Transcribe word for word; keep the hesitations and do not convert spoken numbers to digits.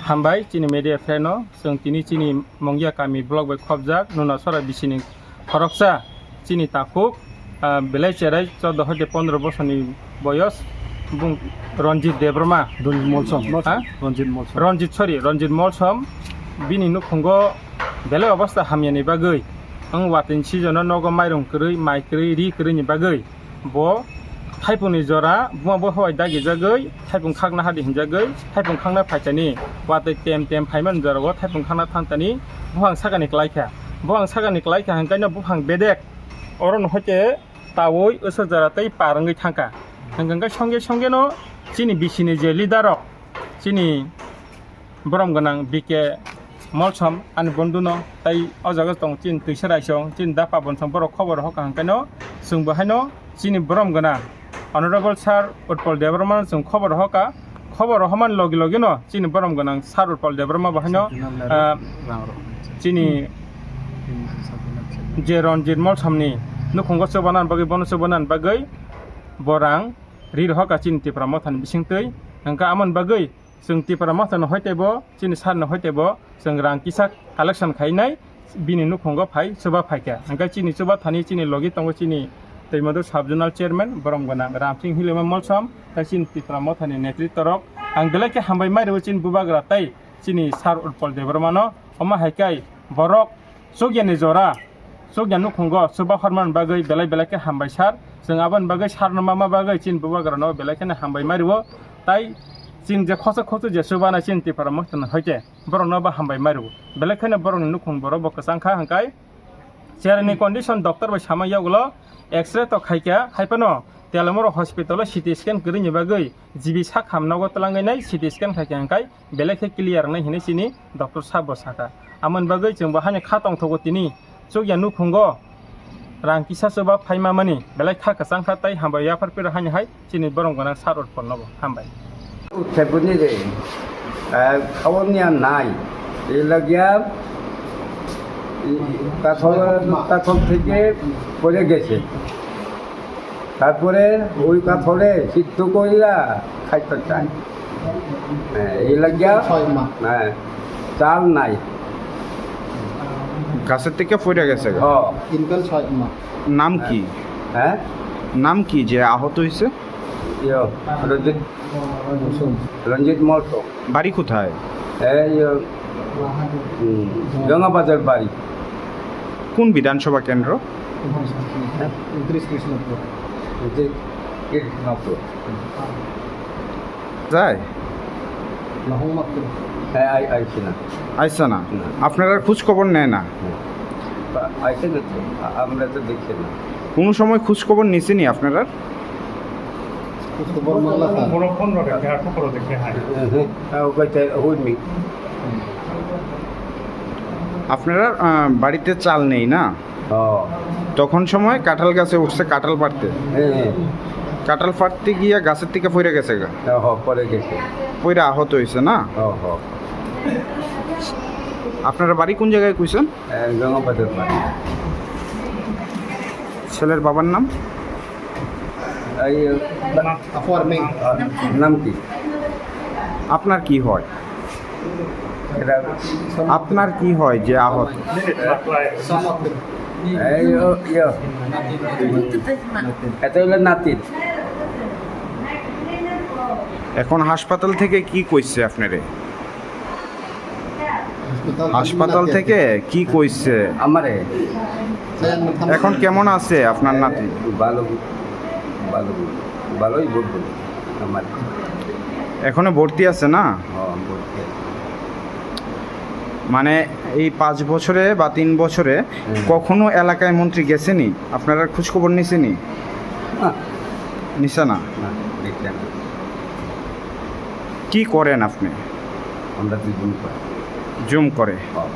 Hambai chini media friend no, chwng tini chini Mongia kami block bai khopjak, Nunasora bisini khoroksa chini takhuk, ah, belai cherai chordo hoite pondro bosorni boyos, bung Ranjit Debbarma. Ranjit Molsom. Ha? Ranjit Molsom. Ranjit, sorry, Ranjit Molsom. Bini nukhungo belai obostha hamyani bagwi, ang watwi season o nogo mairung kwrwi, mai kwrwi, ri kwrwini bagwi. Bo thaipungni jora buma bo howai dagijagwi thaipung khakna hadi hinjagwi thaipung khakna phaisani watwi tem tem phaimani jorao thaipung khakna thantani buphang sakani klaikha. Buphang sakani klaikha hwnkhe no buphang bedek oro no hoite tawi usuk jora tei par wngwi thangkha. Hwnkhe songe songe no chini bisini je leader rok chini borom gwnang B K Molsom ani bonduno, tai o jaga tong chini twisa raisong, chini da Pabon song borok khobor hoka hwnkhe no, chwng bo haino chini borom gwnang Honorable Sir Utpal Debbarma no chwng khobor hoka, khobor homan logi logi no chini borom gwnang Sir Utpal Debbarma bo haino, ah, chini je Ranjit Molsom ni nukhungo chubana bagwi, bono chubana bagwi bo rang ri rohoka chini Tipra Motha ni bisingtwi, hwnkhe amoni bagwi chwng Tipra Motha no hoi teibo, chini sir no hoi teibo, chwng rang kisa collection khainai, bini nukhungo phai, chuba phaikha. Hwnkhe chini chuba thani chini logi tongo chini Twimadu Sub Zonal Chairman, borom gwnang Ramsing Hilima Molsom, tei chini Tipra Motha ni netritwa rok. Ang belai khe hambai mai rwo chini bubagra tei chini Sir Utpal Debbarma no. Omo hai khe borok chukya ni jora, chukya nukhungo chuba hormani bagwi belai belai khe hambai sir. Chwng aboni bagwi sir no ma ma bagwi chini bubagra no belai kheno hambai mai rwo. Tai chini je khosok khosok je chuba nai chini Tipra Motha no hoite borok no bo hambai mai rwo. Belai kheno borok ni nukhung borok bo kwchang kha hwnkhe chair ni condition doctor bai sama yagulo X-ray to khaikha, hai phano Telamura hospital o C T scan kwrwini bagwi G B sak ham nogo twlangwi nai C T scan khaikha hwnkhe belai khe clear wngnai hinwi chini doctor sabo sakha. Amoni bagwi chwng bo haino kha tongthogo tini chukya nukhungo rang kisa chuba phaima mani belai kha kwchang kha tei hambai yaphar phiro haino hai chini borom gwnang Sir Utpal no bo hambai. উঠতে বুঝলি রে, আহ, খাওয়ার নিয়ে আর নাই। এই লাগিয়া, এই কাঠল, কাঠল থেকে পড়ে গেছে। তারপরে ওই কাঠলে সিদ্ধ কইরা খাইতে চায়। হ্যাঁ, এই লাগিয়া, ছয় মাস। হ্যাঁ, চাল নাই। গাছের থেকে পড়ে গেছে গা? ও। তিনকাল ছয় মাস। নাম কি? হ্যাঁ? নাম কি যে আহত হইছে? ইয়ো, রঞ্জিত, রঞ্জিত মল্ল। বাড়ি কোথায়? এই, ইয়ো, হুম, গঙ্গাবাজার বাড়ি। কোন বিধানসভা কেন্দ্র? ঊনত্রিশ কৃষ্ণপুর। ঊনত্রিশ কৃষ্ণপুর। যায়? হ্যাঁ, আই-, আইছে না। আইছে না? না। আপনারা খোঁজ খবর নেয় না? না। আইছে না তো, আ-, আমরা তো দেখছি না। কোনো সময় খোঁজ খবর নিছেনি আপনারা? খোঁজ খবর মামলা স্যার। বড় ফোন ধরে, আর তো বড় দেখে, হ্যাঁ। হ্যাঁ, হ্যাঁ। হ্যাঁ, ও কইতে, হুই মি। আপনারা, আহ, বাড়িতে চাল নেই না? ও। তখন সময় কাঁঠাল গাছে উঠছে কাঁঠাল পাড়তে। হ্যাঁ, হ্যাঁ। কাঁঠাল পাড়তে গিয়ে গাছের থেকে পড়ে গেছে গা? ও, হ, পড়ে গেছে। পড়ে আহত হয়েছে না? ও, হ। আপনারা বাড়ি কোন জায়গায় কইছেন? এ, গঙ্গাবাজার বাড়ি। ছেলের বাবার নাম? এই, আ, নাম কি? আপনার কি হয়? এটা আপনার কি হয় যে আহত? এই, ও, ইয়ে। এটা হলো নাতিন। এখন হাসপাতাল থেকে কি কইছে আপনারে? হাসপাতাল হাসপাতাল নাতি থেকে কি কইছে? আমারে? এখন কেমন আছে আপনার নাতি? ভালো, ভালো, ভালোই বলবো আমার। এখনো ভর্তি আছে না? হ্যাঁ, ভর্তি আছে। মানে এই পাঁচ বছরে বা তিন বছরে হুম। কখনো এলাকায় মন্ত্রী গেছেনি? আপনারা খোঁজ খবর নিছেনি? না। নিছে না? না, দেখলেন। কি করেন আপনি? আমরা দুজন করি। জুম করে? হ্যাঁ।